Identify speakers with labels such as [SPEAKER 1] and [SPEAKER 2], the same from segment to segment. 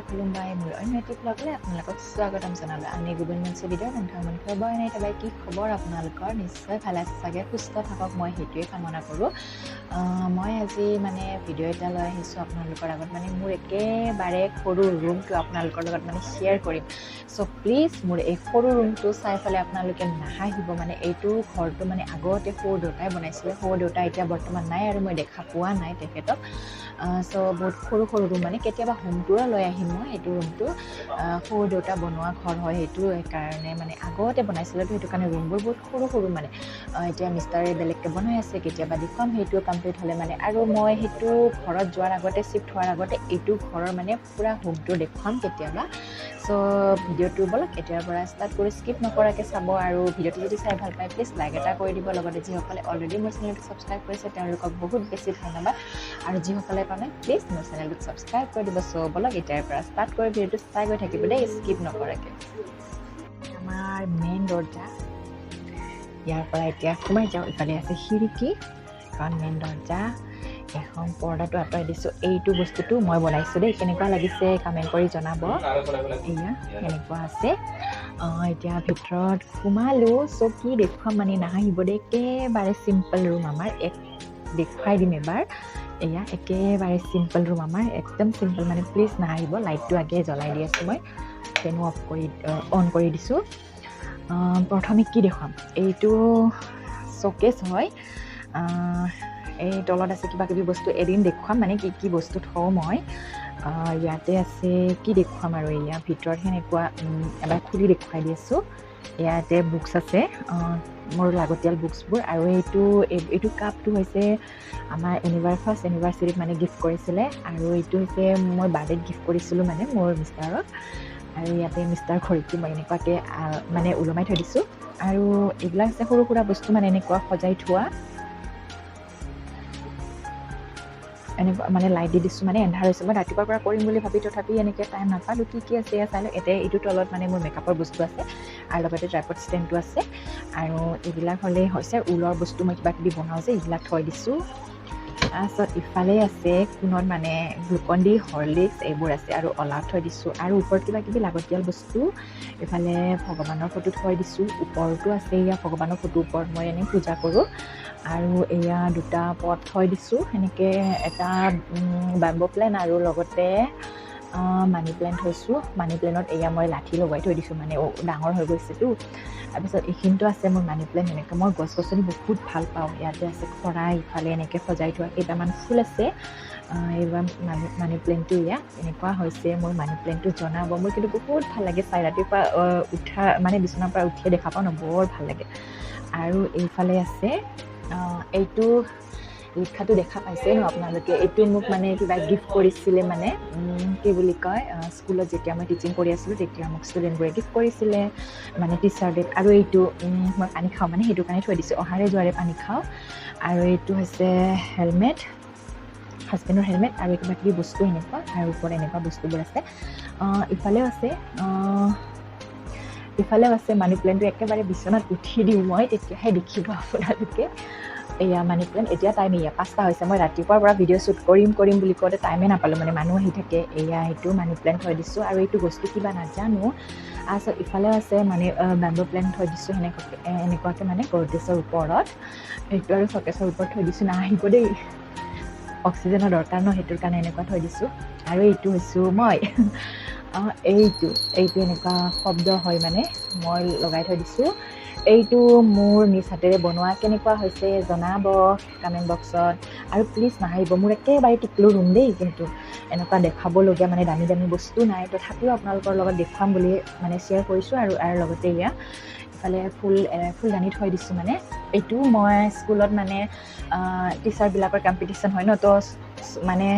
[SPEAKER 1] খুলুমবাই মোৰ অন্য এটি ব্লগলৈ আপোনালোকক স্বাগতম জনালোঁ। আমি গুগল মঞ্চ ভিডিঅ' বন্ধু বয় নাই তবাই কি খবৰ আপোনালোকৰ? নিশ্চয় ভালে আছে চাগে, সুস্থ থাকক, মই সেইটোৱে কামনা কৰোঁ। মই আজি মানে ভিডিঅ' এটা লৈ আহিছোঁ আপোনালোকৰ আগত, মানে মোৰ একেবাৰে সৰু ৰুমটো আপোনালোকৰ লগত মানে শ্বেয়াৰ কৰিম। চ' প্লিজ মোৰ এই সৰু ৰুমটো চাই পেলাই আপোনালোকে নাহাঁহিব। মানে এইটো ঘৰটো মানে আগতে সৰু দেউতাই বনাইছিলে, সৰু দেউতা এতিয়া বৰ্তমান নাই আৰু মই দেখা পোৱা নাই তেখেতক। চ' বহুত সৰু সৰু ৰুম, মানে কেতিয়াবা হোম টুৰো লৈ আহিম মই। এইটো ৰুমটো সৰু দেউতা বনোৱা ঘৰ হয়, সেইটো কাৰণে মানে আগতে বনাইছিলে, তো সেইটো কাৰণে ৰুমবোৰ বহুত সৰু সৰু। মানে এতিয়া মিষ্টাৰে বেলেগকৈ বনাই আছে, কেতিয়াবা দেখুৱাম সেইটো কমপ্লিট হ'লে মানে। আৰু মই সেইটো ঘৰত যোৱাৰ আগতে, শ্বিফ্ট হোৱাৰ আগতে এইটো ঘৰৰ মানে পূৰা হোম টুৰ দেখুৱাম কেতিয়াবা। চ' ভিডিঅ'টো ব'লক এতিয়াৰ পৰা ষ্টাৰ্ট কৰি, স্কিপ নকৰাকৈ চাব। আৰু ভিডিঅ'টো যদি চাই ভাল পায় প্লিজ লাইক এটা কৰি দিব। লগতে যিসকলে অলৰেডি মোৰ চেনেলটো ছাবস্ক্ৰাইব কৰিছে তেওঁলোকক বহুত বেছি ধন্যবাদ, আৰু যিসকলে কৰা নাই প্লিজ মোৰ চেনেলটোক ছাবস্ক্ৰাইব কৰি দিব। চ' ব'লক এতিয়াৰ পৰা ষ্টাৰ্ট কৰি ভিডিঅ'টো চাই গৈ থাকিব দেই, স্কিপ নকৰাকৈ। আমাৰ মেইন দৰ্জা, ইয়াৰ পৰা এতিয়া সোমাই যাওঁ। ইফালে আছে খিৰিকী, এখন মেইন দৰ্জা, এখন পৰ্দাটো আঁতৰাই দিছোঁ। এইটো বস্তুটো মই বনাইছোঁ দেই, কেনেকুৱা লাগিছে কমেণ্ট কৰি জনাব। এয়া এনেকুৱা আছে। এতিয়া ভিতৰত সোমালোঁ। চ' কি দেখুৱাম মানে নাহাঁহিব দেই, একেবাৰে চিম্পল ৰুম আমাৰ, এক দেখুৱাই দিম এবাৰ। এয়া একেবাৰে চিম্পল ৰুম আমাৰ, একদম চিম্পল, মানে প্লিজ নাহাঁহিব। লাইটটো আগে জ্বলাই দি আছোঁ মই, ফেনো অফ কৰি অন কৰি দিছোঁ। প্ৰথমে কি দেখুৱাম, এইটো শ্ব'কেছ হয়। এই তলত আছে কিবা কিবি বস্তু, এদিন দেখুৱাম মানে কি কি বস্তু থওঁ মই। ইয়াতে আছে কি দেখুৱাম আৰু, এয়া ভিতৰত সেনেকুৱা এবাৰ খুলি দেখুৱাই দি আছোঁ। ইয়াতে বুকছ আছে, মোৰ লাগতিয়াল বুকছবোৰ। আৰু এইটো কাপটো হৈছে আমাৰ ফাৰ্ষ্ট এনিভাৰ্চাৰীত মানে গিফ্ট কৰিছিলে। আৰু এইটো হৈছে মই বাৰ্থডেত গিফ্ট কৰিছিলোঁ মানে মোৰ মিষ্টাৰক। আৰু ইয়াতে মিষ্টাৰ ঘড়ীটো মই এনেকুৱাকৈ মানে ওলমাই থৈ দিছোঁ। আৰু এইবিলাক আছে সৰু সুৰা বস্তু, মানে এনেকুৱা সজাই থোৱা, এনেকুৱা মানে লাইট দি দিছোঁ, মানে এন্ধাৰ হৈছে। মই ৰাতিপুৱাৰ পৰা কৰিম বুলি ভাবি তথাপি এনেকৈ টাইম নাপালোঁ। কি কি আছে এয়া চাই লওক। এতিয়া এইটো তলত মানে মোৰ মেকআপৰ বস্তু আছে, আৰু লগতে ট্ৰাইপড ষ্টেণ্ডটো আছে। আৰু এইবিলাক হ'লেই হৈছে ঊলৰ বস্তু, মই কিবা কিবি বনাওঁ যে এইবিলাক থৈ দিছোঁ। তাৰপাছত ইফালে আছে কোণত মানে গ্লুকন ডি, হৰলিক্স এইবোৰ আছে, আৰু অলাভ থৈ দিছোঁ। আৰু ওপৰত কিবা কিবি লাগতিয়াল বস্তু, ইফালে ভগৱানৰ ফটো থৈ দিছোঁ। ওপৰতো আছে এয়া ভগৱানৰ ফটো, ওপৰত মই এনেই পূজা কৰোঁ। আৰু এয়া দুটা পট থৈ দিছোঁ সেনেকৈ, এটা বাম্বু প্লেণ্ট আৰু লগতে মানি প্লেণ্ট থৈছোঁ। মানি প্লেণ্টত এয়া মই লাঠি লগাই থৈ দিছোঁ, মানে ডাঙৰ হৈ গৈছেতো। তাৰপিছত এইখিনিতো আছে মোৰ মানি প্লেণ্ট। এনেকৈ মই গছ গছনি বহুত ভাল পাওঁ। ইয়াতে আছে খৰাই, ইফালে এনেকৈ সজাই থোৱা কেইটামান ফুল আছে। এইবাৰ মানি প্লেণ্টটো এয়া এনেকুৱা হৈছে মোৰ মানি প্লেণ্টটো, জনাব। মোৰ কিন্তু বহুত ভাল লাগে চাই, ৰাতিপুৱা উঠা মানে বিচনাৰ পৰা উঠিয়ে দেখা পাওঁ ন, বৰ ভাল লাগে। আৰু এইফালে আছে এইটো লিখাটো দেখা পাইছে ন আপোনালোকে, এইটোৱে মোক মানে কিবা গিফ্ট কৰিছিলে, মানে কি বুলি কয়, স্কুলত যেতিয়া মই টিচিং কৰি আছিলোঁ তেতিয়া মোক ষ্টুডেণ্টবোৰে গিফ্ট কৰিছিলে, মানে টিচাৰ ডেত। আৰু এইটো মই পানী খাওঁ, মানে সেইটো কাৰণে থৈ দিছোঁ, অহাৰে যোৱাৰে পানী খাওঁ। আৰু এইটো হৈছে হেলমেট, হাজবেণ্ডৰ হেলমেট, আৰু কিবা কিবি বস্তু এনেকুৱা। আৰু ওপৰত এনেকুৱা বস্তুবোৰ আছে। ইফালেও আছে, ইফালেও আছে মানি প্লেণ্টটো। একেবাৰে বিচনাত উঠি দিওঁ মই, তেতিয়াহে দেখিব আপোনালোকে। এয়া মানি প্লেণ্ট। এতিয়া টাইম এয়া 5টা হৈছে। মই ৰাতিপুৱাৰ পৰা ভিডিঅ' শ্বুট কৰিম কৰিম বুলি কওঁতে টাইমে নাপালোঁ, মানে মানুহ আহি থাকে। এয়া সেইটো মানি প্লেণ্ট থৈ দিছোঁ। আৰু এইটো বস্তু কিবা নাজানো। তাৰপিছত ইফালেও আছে মানে বেম্বু প্লেণ্ট থৈ দিছোঁ সেনেকুৱাকৈ, এনেকুৱাকৈ মানে গডৰেজৰ ওপৰত। এইটো আৰু শ্বকেছৰ ওপৰত থৈ দিছোঁ, নাহিব দেই, অক্সিজেনৰ দৰকাৰ ন, সেইটোৰ কাৰণে এনেকুৱা থৈ দিছোঁ। আৰু এইটো হৈছোঁ মই, এইটো এইটো এনেকুৱা শব্দ হয়, মানে মই লগাই থৈ দিছোঁ। এইটো মোৰ নিজ হাতেৰে বনোৱা, কেনেকুৱা হৈছে জনাব কমেণ্ট বক্সত। আৰু প্লিজ নাহাঁহিব, মোৰ একেবাৰে টিকলো ৰুম দেই, কিন্তু এনেকুৱা দেখাবলগীয়া মানে দামী দামী বস্তু নাই, তথাপিও আপোনালোকৰ লগত দেখুৱাম বুলি মানে শ্বেয়াৰ কৰিছোঁ। আৰু আৰু লগতে এয়া ইফালে ফুলদানি থৈ দিছোঁ। মানে এইটো মই স্কুলত মানে টিচাৰবিলাকৰ কম্পিটিশ্যন হয় ন, তো মানে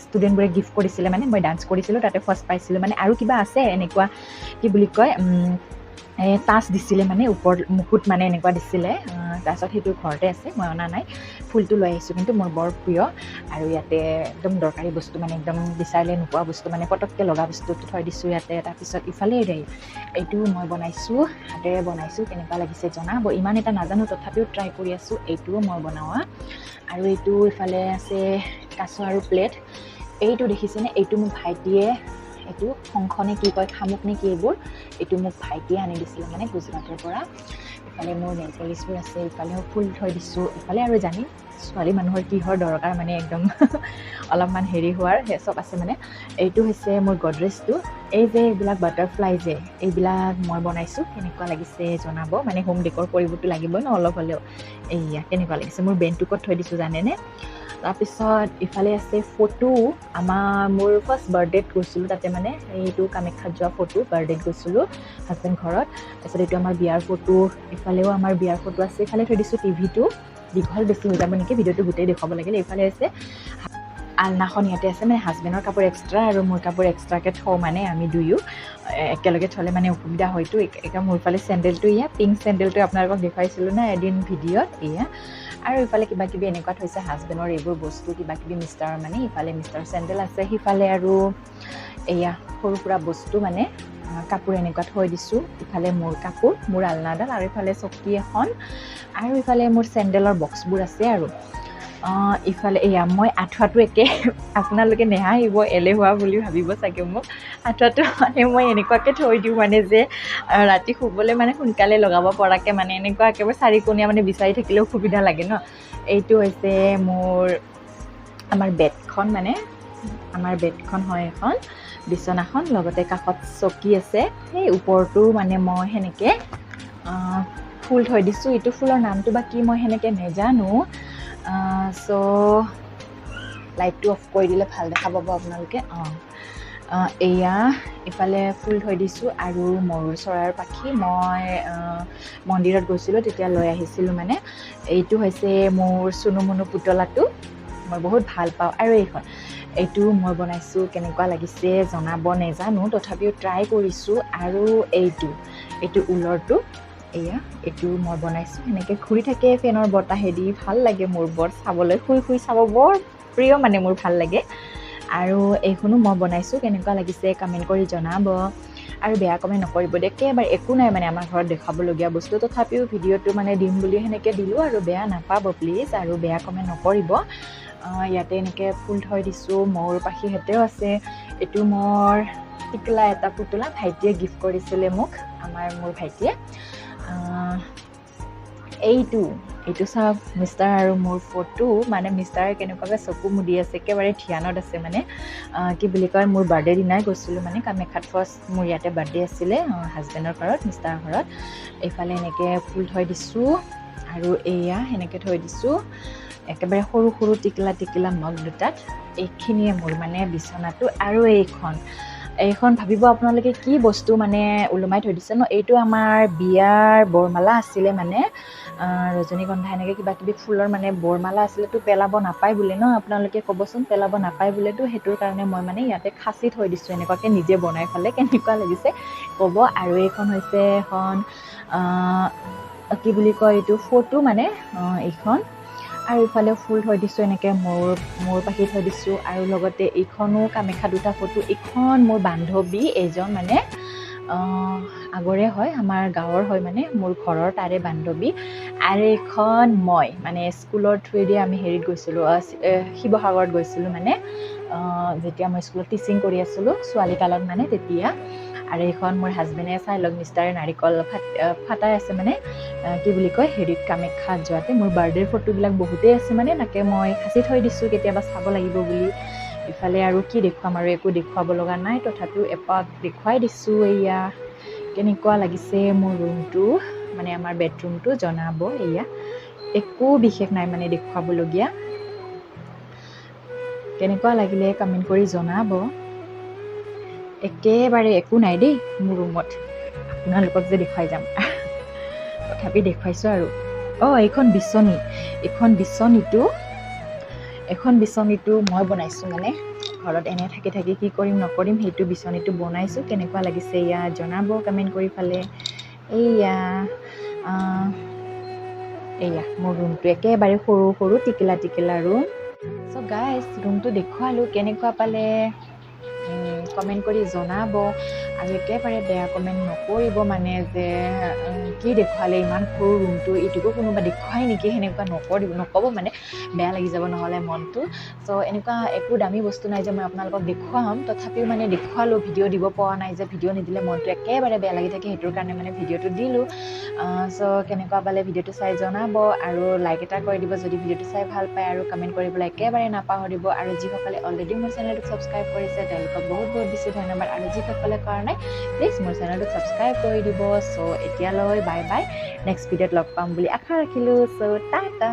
[SPEAKER 1] ষ্টুডেণ্টবোৰে গিফ্ট কৰিছিলে, মানে মই ডান্স কৰিছিলোঁ তাতে ফাৰ্ষ্ট পাইছিলোঁ মানে। আৰু কিবা আছে এনেকুৱা কি বুলি কয়, তাচ দিছিলে, মানে ওপৰত মুকুট মানে এনেকুৱা দিছিলে। তাৰপিছত সেইটো ঘৰতে আছে, মই অনা নাই। ফুলটো লৈ আহিছোঁ কিন্তু মোৰ বৰ প্ৰিয়। আৰু ইয়াতে একদম দৰকাৰী বস্তু, মানে একদম বিচাৰিলে নোপোৱা বস্তু, মানে পটককৈ লগা বস্তুটো থৈ দিছোঁ ইয়াতে। তাৰপিছত ইফালে এইটো মই বনাইছোঁ, হাতেৰে বনাইছোঁ, কেনেকুৱা লাগিছে জনাব। ইমান এটা নাজানো, তথাপিও ট্ৰাই কৰি আছোঁ। এইটোও মই বনোৱা। আৰু এইটো ইফালে আছে কাছ আৰু প্লেট। এইটো দেখিছেনে, এইটো মোৰ ভাইটিয়ে এইটো শংখ নে কি কয়, শামুক নে কি এইবোৰ, এইটো মোক ভাইটিয়ে আনি দিছিলে মানে গুজৰাটৰ পৰা। ইফালে মোৰ নেইল পলিচবোৰ আছে, ইফালেও ফুল থৈ দিছোঁ। ইফালে আৰু জানি ছোৱালী মানুহৰ কিহৰ দৰকাৰ মানে একদম অলপমান হেৰি হোৱাৰ সেই চব আছে মানে। এইটো হৈছে মোৰ গডৰেজটো। এই যে এইবিলাক বাটাৰফ্লাই যে, এইবিলাক মই বনাইছোঁ, কেনেকুৱা লাগিছে জনাব। মানে হোম ডেকৰ কৰিবতো লাগিবই ন অলপ হ'লেও। এইয়া কেনেকুৱা লাগিছে, মোৰ বেণ্টুকত থৈ দিছোঁ জানেনে। তাৰপিছত ইফালে আছে ফটো, মোৰ ফাৰ্ষ্ট বাৰ্থডেত গৈছিলোঁ তাতে মানে, এইটো কামাখ্যাত যোৱা ফটো, বাৰ্থডেত গৈছিলোঁ হাজবেণ্ড ঘৰত। তাৰপিছত এইটো আমাৰ বিয়াৰ ফটো, ইফালেও আমাৰ বিয়াৰ ফটো আছে। ইফালে থৈ দিছোঁ টিভিটো, দীঘল বেছি হৈ যাব নেকি ভিডিঅ'টো, গোটেই দেখুৱাব লাগিলে। এইফালে আছে আলনাখন, ইয়াতে আছে মানে হাজবেণ্ডৰ কাপোৰ এক্সট্ৰা আৰু মোৰ কাপোৰ এক্সট্ৰাকৈ থওঁ মানে, আমি দুয়ো একেলগে থ'লে মানে অসুবিধা হয়তো। এতিয়া মোৰ ফালে চেণ্ডেলটো, এয়া পিংক চেণ্ডেলটো আপোনালোকক দেখুৱাইছিলোঁ না এদিন ভিডিঅ'ত, এয়া। আৰু ইফালে কিবা কিবি এনেকুৱা থৈছে হাজবেণ্ডৰ এইবোৰ বস্তু কিবা কিবি, মিষ্টাৰৰ মানে ইফালে মিষ্টাৰৰ চেণ্ডেল আছে, সিফালে আৰু এয়া সৰু সুৰা বস্তু মানে কাপোৰ এনেকুৱা থৈ দিছোঁ। ইফালে মোৰ কাপোৰ, মোৰ আলনাডাল, আৰু ইফালে চকী এখন, আৰু ইফালে মোৰ চেণ্ডেলৰ বক্সবোৰ আছে। আৰু ইফালে এয়া মই আঁঠুৱাটো একে, আপোনালোকে নেহাঁহিব, এলেহুৱা বুলি ভাবিব চাগে মোক। আঁঠুৱাটো মানে মই এনেকুৱাকৈ থৈ দিওঁ মানে যে ৰাতি শুবলৈ মানে সোনকালে লগাব পৰাকৈ, মানে এনেকুৱা একেবাৰে চাৰিকোণীয়া মানে বিচাৰি থাকিলেও সুবিধা লাগে ন। এইটো হৈছে আমাৰ বেডখন মানে, আমাৰ বেডখন হয় এখন বিচনাখন, লগতে কাষত চকী আছে। সেই ওপৰটো মানে মই সেনেকৈ ফুল থৈ দিছোঁ। এইটো ফুলৰ নামটো বা কি মই সেনেকৈ নেজানো। চ' লাইটটো অফ কৰি দিলে ভাল দেখা পাব আপোনালোকে। এয়া ইফালে ফুল থৈ দিছোঁ। আৰু ময়ূৰ চৰাইৰ পাখি মই মন্দিৰত গৈছিলোঁ তেতিয়া লৈ আহিছিলোঁ মানে। এইটো হৈছে মোৰ চুনু মুনু পুতলাটো, মই বহুত ভাল পাওঁ। আৰু এইখন, এইটো মই বনাইছোঁ, কেনেকুৱা লাগিছে জনাব, নেজানো তথাপিও ট্ৰাই কৰিছোঁ। আৰু এইটো ঊলৰটো, এয়া এইটো মই বনাইছোঁ। সেনেকৈ ঘূৰি থাকে ফেনৰ বতাহেদি, ভাল লাগে মোৰ বৰ চাবলৈ, শুই শুই চাব বৰ প্ৰিয় মানে মোৰ ভাল লাগে। আৰু এইখনো মই বনাইছোঁ, কেনেকুৱা লাগিছে কমেণ্ট কৰি জনাব। আৰু বেয়া কমেণ্ট নকৰিব দেই, একেবাৰে একো নাই মানে আমাৰ ঘৰত দেখুৱাবলগীয়া বস্তু, তথাপিও ভিডিঅ'টো মানে দিম বুলি সেনেকৈ দিলোঁ আৰু, বেয়া নাপাব প্লিজ, আৰু বেয়া কমেণ্ট নকৰিব। ইয়াতে এনেকৈ ফুল থৈ দিছোঁ, ময়ূৰ পাখিহঁতেও আছে। এইটো মোৰ টিকলা এটা পুতলা, ভাইটিয়ে গিফ্ট কৰিছিলে মোক, মোৰ ভাইটিয়ে। এইটো চাওক মিষ্টাৰ আৰু মোৰ ফটো, মানে মিষ্টাৰে কেনেকুৱাকৈ চকু মুদি আছে, একেবাৰে ধ্যানত আছে মানে। কি বুলি কয়, মোৰ বাৰ্থডে দিনাই গৈছিলোঁ মানে কামাখ্যাত, ফাৰ্ষ্ট মোৰ ইয়াতে বাৰ্থডে আছিলে হাজবেণ্ডৰ ঘৰত, মিষ্টাৰৰ ঘৰত। এইফালে এনেকৈ ফুল থৈ দিছোঁ আৰু এয়া সেনেকৈ থৈ দিছোঁ, একেবাৰে সৰু সৰু টিকলা টিকলা মগ দুটাত। এইখিনিয়ে মোৰ মানে বিচনাটো। আৰু এইখন ভাবিব আপোনালোকে কি বস্তু মানে ওলোমাই থৈ দিছে ন, এইটো আমাৰ বিয়াৰ বৰমালা আছিলে মানে, ৰজনীগন্ধা এনেকৈ কিবা কিবি ফুলৰ মানে বৰমালা আছিলে, তো পেলাব নাপায় বোলে ন, আপোনালোকে ক'বচোন, পেলাব নাপায় বোলেতো, সেইটোৰ কাৰণে মই মানে ইয়াতে খাচি থৈ দিছোঁ এনেকুৱাকৈ নিজে বনাই পেলাই, কেনেকুৱা লাগিছে ক'ব। আৰু এইখন হৈছে এখন কি বুলি কয় এইটো ফটো মানে এইখন। আৰু ইফালে ফুল থৈ দিছোঁ এনেকৈ, ময়ূৰ পাখি থৈ দিছোঁ। আৰু লগতে এইখনো কামাখ্যা দুটা ফটো, এইখন মোৰ বান্ধৱী এইজন মানে আগৰে হয়, আমাৰ গাঁৱৰ হয় মানে, মোৰ ঘৰৰ তাৰে বান্ধৱী। আৰু এইখন মই মানে স্কুলৰ থ্ৰুৱেদি আমি হেৰিত গৈছিলোঁ, শিৱসাগৰত গৈছিলোঁ মানে, যেতিয়া মই স্কুলত টিচিং কৰি আছিলোঁ ছোৱালীকালত মানে তেতিয়া। আৰু এইখন মোৰ হাজবেণ্ডে চাই লওক, মিষ্টাৰে নাৰিকল ফাটাই আছে মানে, কি বুলি কয় হেৰিত কামাখ্যাত যোৱাতে। মোৰ বাৰ্থডেৰ ফটোবিলাক বহুতেই আছে মানে, তাকে মই সাঁচি থৈ দিছোঁ, কেতিয়াবা চাব লাগিব বুলি। ইফালে আৰু কি দেখুৱাম আৰু, একো দেখুৱাব লগা নাই, তথাপিও এপাক দেখুৱাই দিছোঁ। এয়া কেনেকুৱা লাগিছে মোৰ ৰুমটো, মানে আমাৰ বেডৰুমটো জনাব। এয়া একো বিশেষ নাই মানে দেখুৱাবলগীয়া, কেনেকুৱা লাগিলে কমেণ্ট কৰি জনাব। একেবাৰে একো নাই দেই মোৰ ৰুমত, আপোনালোকক যে দেখুৱাই যাম, তথাপি দেখুৱাইছোঁ আৰু। এইখন বিচনী, এইখন বিচনীটো মই বনাইছোঁ মানে, ঘৰত এনে থাকি থাকি কি কৰিম নকৰিম সেইটো বিচনীটো বনাইছোঁ। কেনেকুৱা লাগিছে ইয়াত জনাব কমেণ্ট কৰি ফালে। এইয়া এইয়া মোৰ ৰুমটো, একেবাৰে সৰু সৰু টিকলা টিকলা ৰুম। চ' গাইজ, ৰুমটো দেখুৱালোঁ, কেনেকুৱা পালে কমেণ্ট কৰি জনাব। আৰু একেবাৰে বেয়া কমেণ্ট নকৰিব মানে যে কি দেখুৱালে ইমান সৰু ৰুমটো, এইটোকো কোনোবা দেখুৱাই নেকি, সেনেকুৱা নকৰিব, নক'ব, মানে বেয়া লাগি যাব নহ'লে মনটো। চ' এনেকুৱা একো দামী বস্তু নাই যে মই আপোনালোকক দেখুৱাম, তথাপিও মানে দেখুৱালোঁ। ভিডিঅ' দিব পৰা নাই যে, ভিডিঅ' নিদিলে মনটো একেবাৰে বেয়া লাগি থাকে, সেইটোৰ কাৰণে মানে ভিডিঅ'টো দিলোঁ। চ' কেনেকুৱা পালে ভিডিঅ'টো চাই জনাব আৰু লাইক এটা কৰি দিব যদি ভিডিঅ'টো চাই ভাল পায়, আৰু কমেণ্ট কৰিবলৈ একেবাৰে নাপাহৰিব। আৰু যিসকলে অলৰেডি মোৰ চেনেলটোক ছাবস্ক্ৰাইব কৰিছে, তেওঁলোকক বহুত বহুত বেছি ধন্যবাদ, আৰু যিসকলে কৰা নাই, প্লিজ মোৰ চেনেলটোক ছাবস্ক্ৰাইব কৰি দিব। চ' এতিয়ালৈ বাই বাই, নেক্সট ভিডিঅ'ত লগ পাম বুলি আশা ৰাখিলোঁ। চ' টাটা।